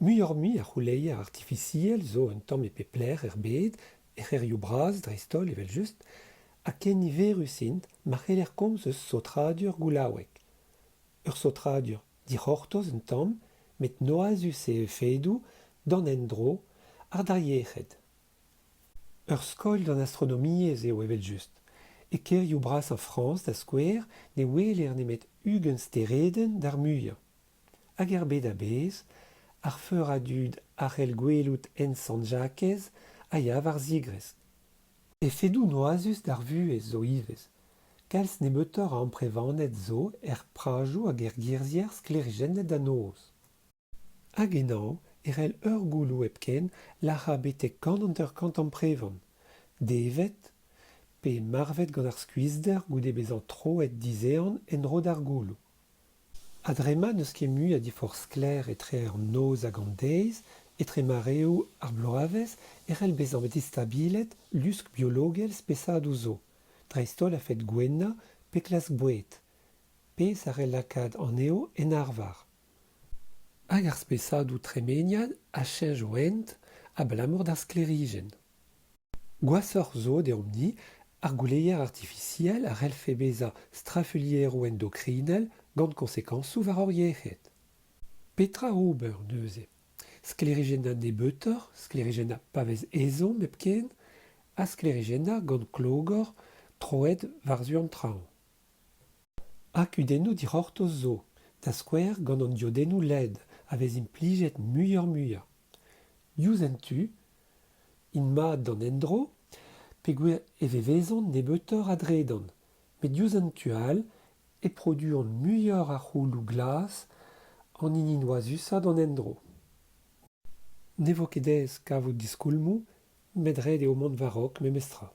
Muioc'h-mui a c'houleier artifisiel zo un tamm e pep lec'h er bed, er c'hêrioù bras dreist-holl evel-just, ha ken niverus int ma c'heller komz eus saotradur goulaouek. Ur saotradur dic'hortoz un tamm met noazus e efedoù d'an endro ha d'ar yec'hed. Ur skoilh d'an astronomiezh eo evel-just. E kêrioù brasañ Frañs, da skouer, ne weler nemet 20 steredenn d'ar muiañ. Hag er bed a-bezh, ar feur a dud a c'hell gwelout hent Sant-Jakez a ya war zigresk. Efedoù noazus d'ar vuhez zo ivez. Kalz nebeutoc'h a amprevaned zo er prajoù hag er girzhier sklêrijennet da noz. Hag en hañv e c'hell ur gouloù hepken lazhañ betek 150 amprevan, devet pe marvet gant ar skuizhder goude bezañ troet dizehan en-dro d'ar gouloù. Ha dre ma n'eus ket mui a diforc'h sklaer etre an noz hag an deiz, etre mareoù ar bloavezh e c'hell bezañ distabilet lusk biologel spesadoù zo, dreist-holl a-fet gouennañ pe klask boued, pezh a c'hell lakaat anezho en arvar. Hag ar spesadoù tremeniat a cheñch o hent abalamour d'ar sklêrijenn. Gwashoc'h zo deomp-ni, ar gouleier artifisiel a c'hellfe bezañ strafuilheroù endokrinel gant koñsekañsoù war hor yec'hed. Petra ober neuze ? Sklêrijennañ nebeutoc'h, sklêrijennañ pa vez ezhomm hepken, ha sklêrijennañ gant klogor troet war-zu an traoñ. Ha kudennoù dic'hortoz zo, da skouer gant an diodennoù LED a vez implijet muioc'h-muiañ. Diouzh un tu int mat d'an endro peogwir e vevezont nebeutoc'h a dredan, met diouzh an tu all e produont muioc'h a c'houloù glas, an hini noazusañ d'an endro. Ne vo ket aes kavout diskoulmoù met ret eo mont war-raok memestra.